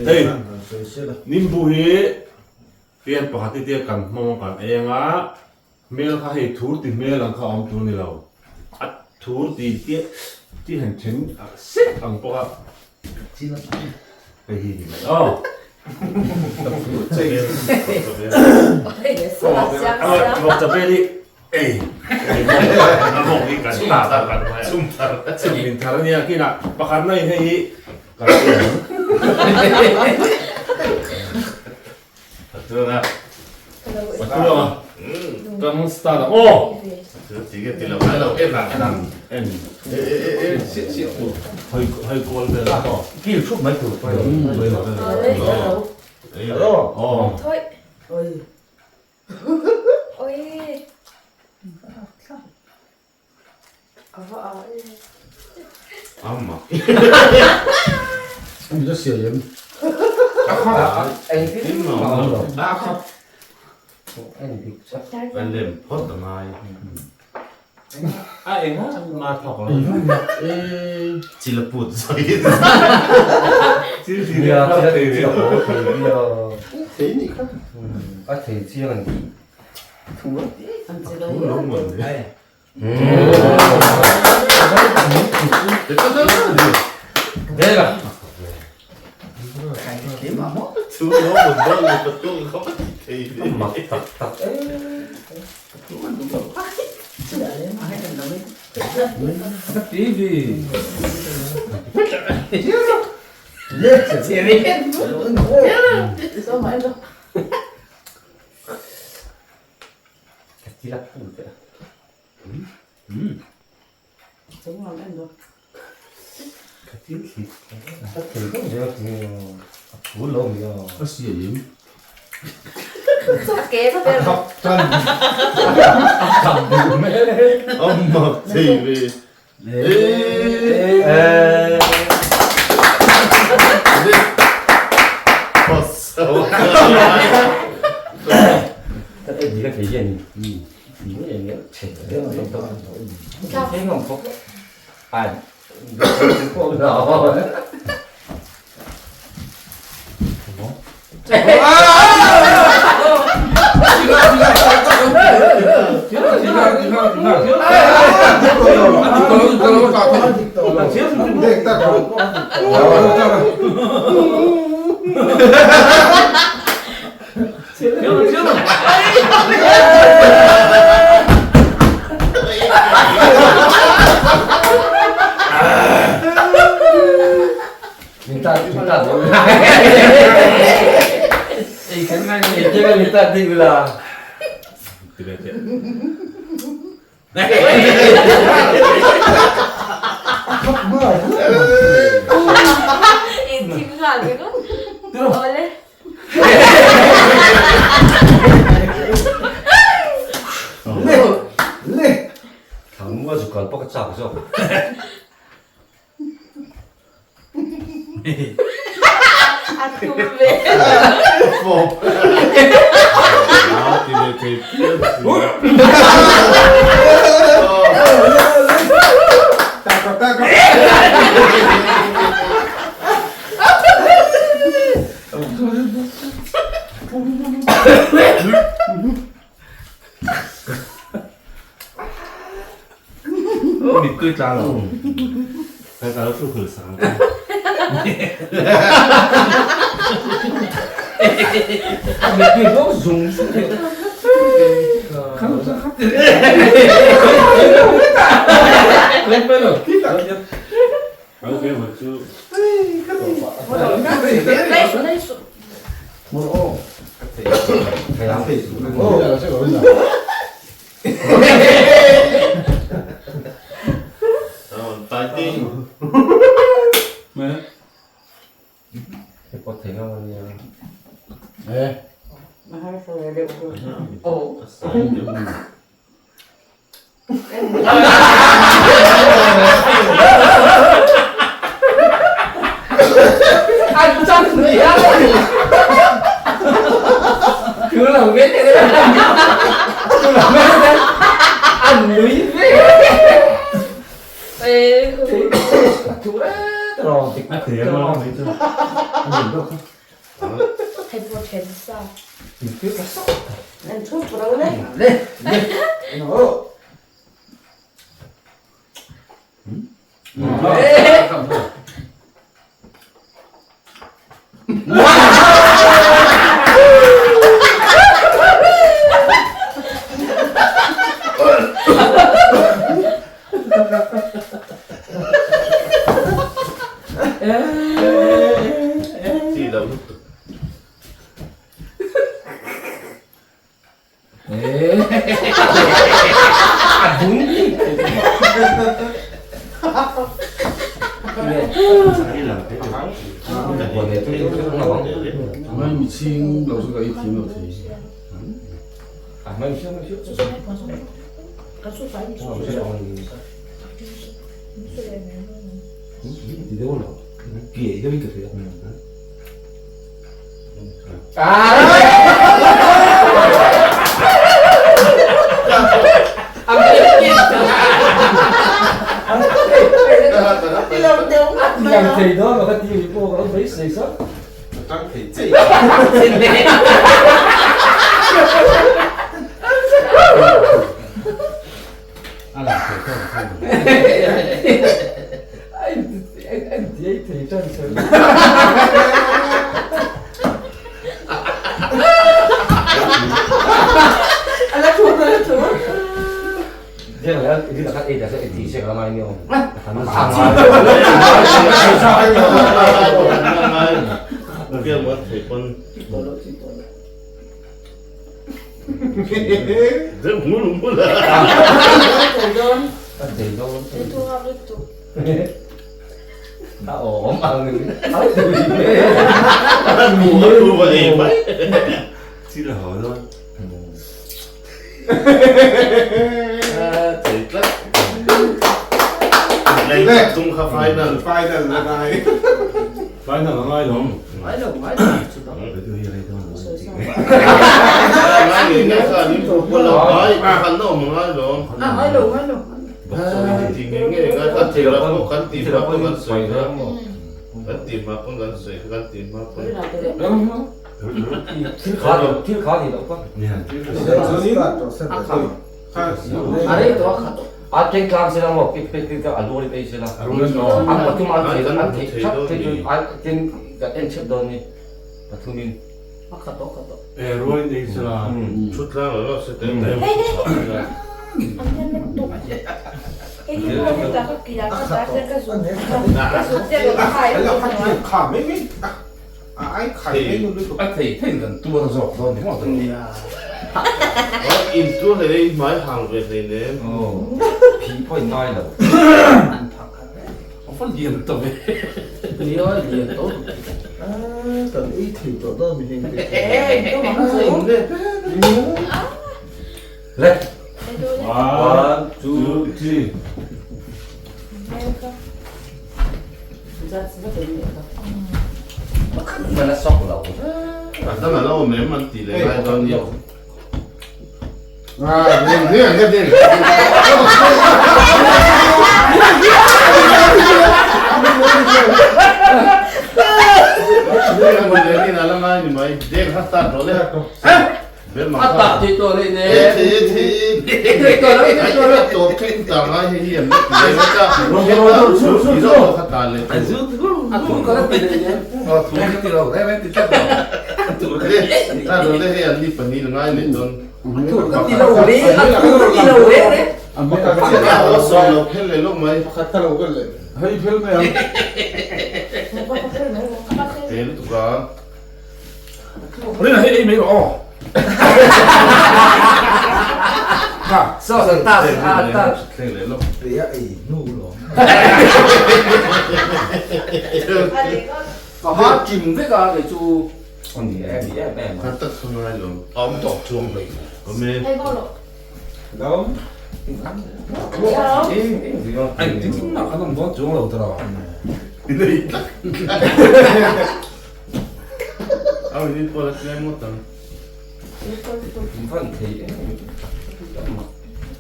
Hei nimbu hi fian pakhat hi tia kan hmawng kan ei anga hmel kha hei thur ti hmel ang kha a awm tur a ni lo a thur ti tia ti han then sek ang pawh a hei hi ni mai aw. Ei a mawng hi kan ta ta kan mai a chhum min thar ania kinah pakhat na in hei hi kan ei ang Patuanga kan start ang aw en ang en hawi kual vel a kil thup mai tur aw. A enga ma thawk lo. Chilaput zoi. Chil thei nia thei ve. Thei ni kha. A thei chiang an ti. Thu an chi lo. Vela. Thu lo mun do ni patung kha thei. Mak tak tak e. Amak thei ve. Mittui tla lo. Ka ka lo thu hul sang. Mittui bawk zung zung thei. Chi lo lutuk. Maimichhing lo chu ka ei thiam lo thei.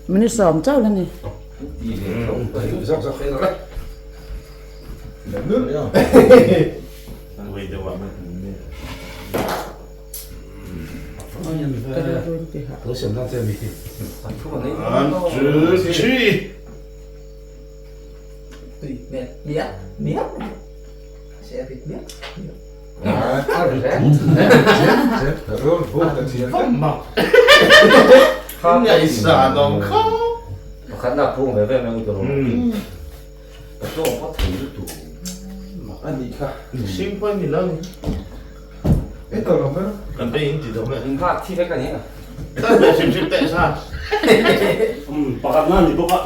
Minute sawm chauh la ni. One, two, three. Pakhat na ni bawk a,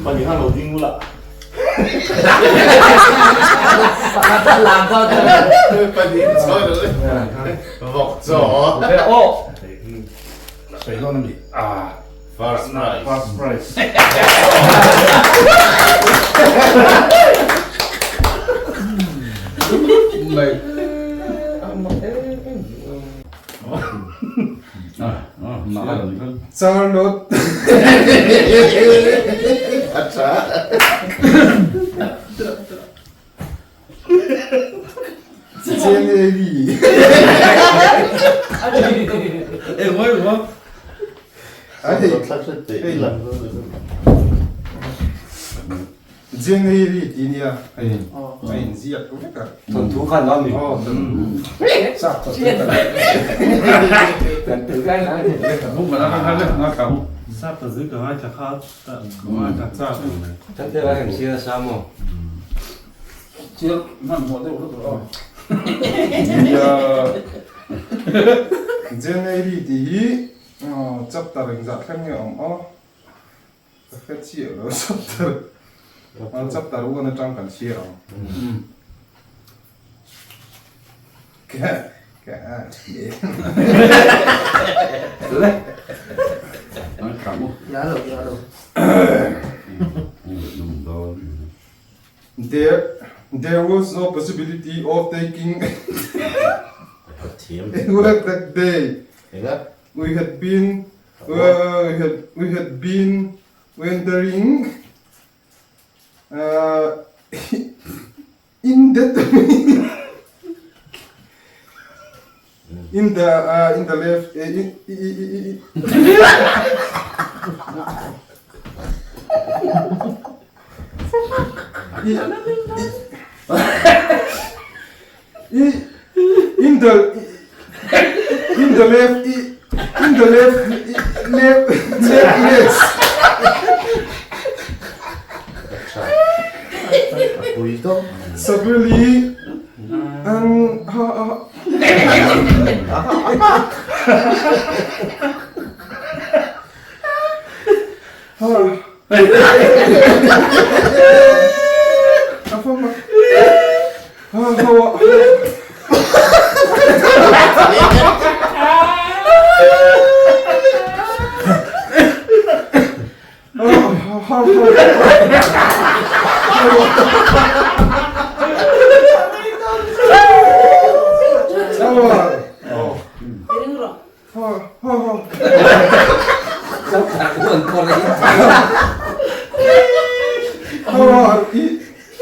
pahnih khan lo ding ula. First prize. Charlotte. Jenny. Jenny tih nia hei a inziak vek a. Thawnthu khan a mi. Aw chak tak Sap ta zui ka ngaithla kha ka ngaithla chak ang mai. Nia Jenny tih hi chapter engzah thleng nge awm aw. Ka hre chiah lo chapter chapter one atang kan chhiar ang. Ka ka a thi. There there was no possibility of taking work that day. We had been We had we had been wandering uh, in the in the uh, in the left uh, in, i, i, i, i. I, in the in the left in the left left left legs. Suddenly, and ha ha.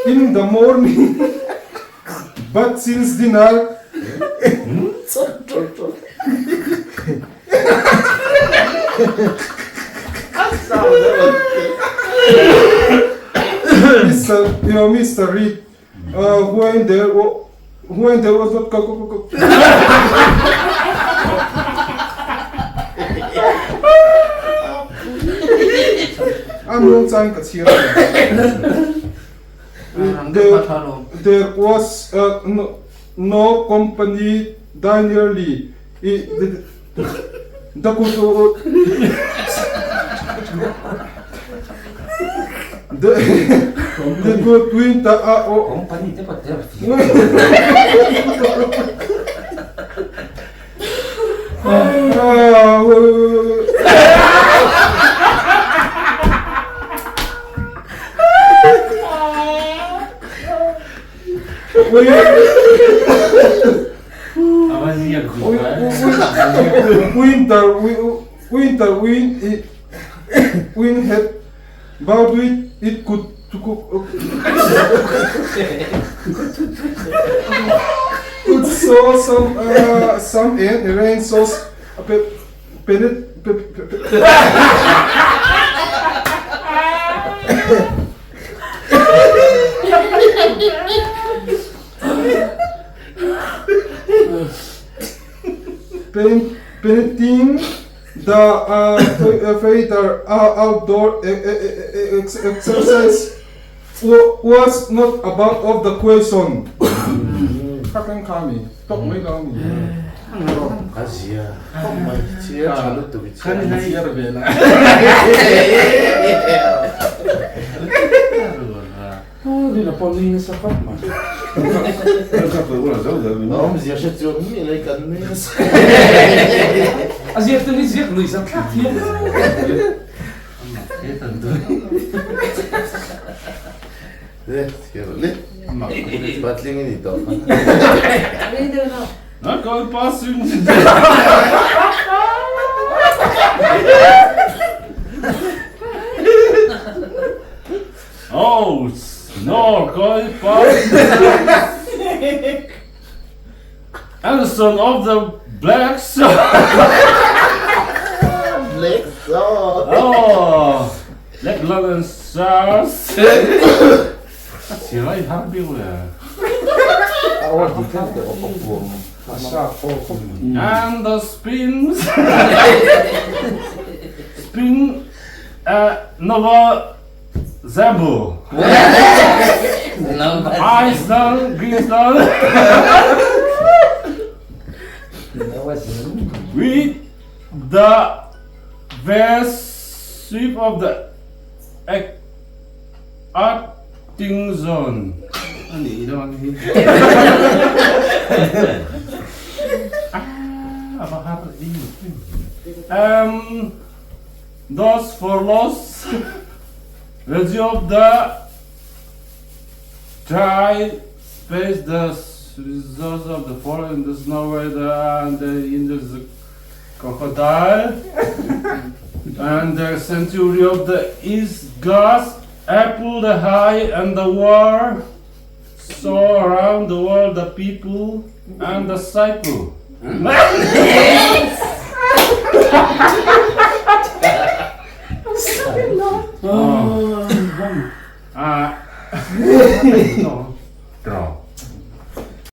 In the morning, but since dinner, Mr. You know, Mr. Reed, when there when there was not A muang chang ka chhir a There, there was uh, no, no company nearly i the, the the the good winter uh, oh, Company te pat te Winter winter wind it wind had but it it could to cook. Ut so some uh, some and rain so pe penet pe pe Paint, painting the uh, feather uh, outdoor exercise was not about of the question. Kha thleng kha mi tawk mai lo mi. A zia khawp mai chhiar tha lutuk i chhiar. Khan chhiar ve la. Rina pawh nui nasa khawp mai. Awmzia hre chuang mi lei kan nui nasa. A ziak te hi ziak nui zat thlak thiam. Patling i ni tawh. Oh, snor koi pa. Anderson of the Black Star. Black Star. Oh, Black London Stars. Chhiar har bik le. And the spins. Spin uh, Nova Zambu. Iceland, Greenland. With the vast sweep of the acting zone. A nih dawn hi. Ah, a va har em. Those for loss Reggie of the dry space the results of the foreign the snow weather and the in the crocodile and the century of the east glass apple the high and the war saw around the world the people and the cycle.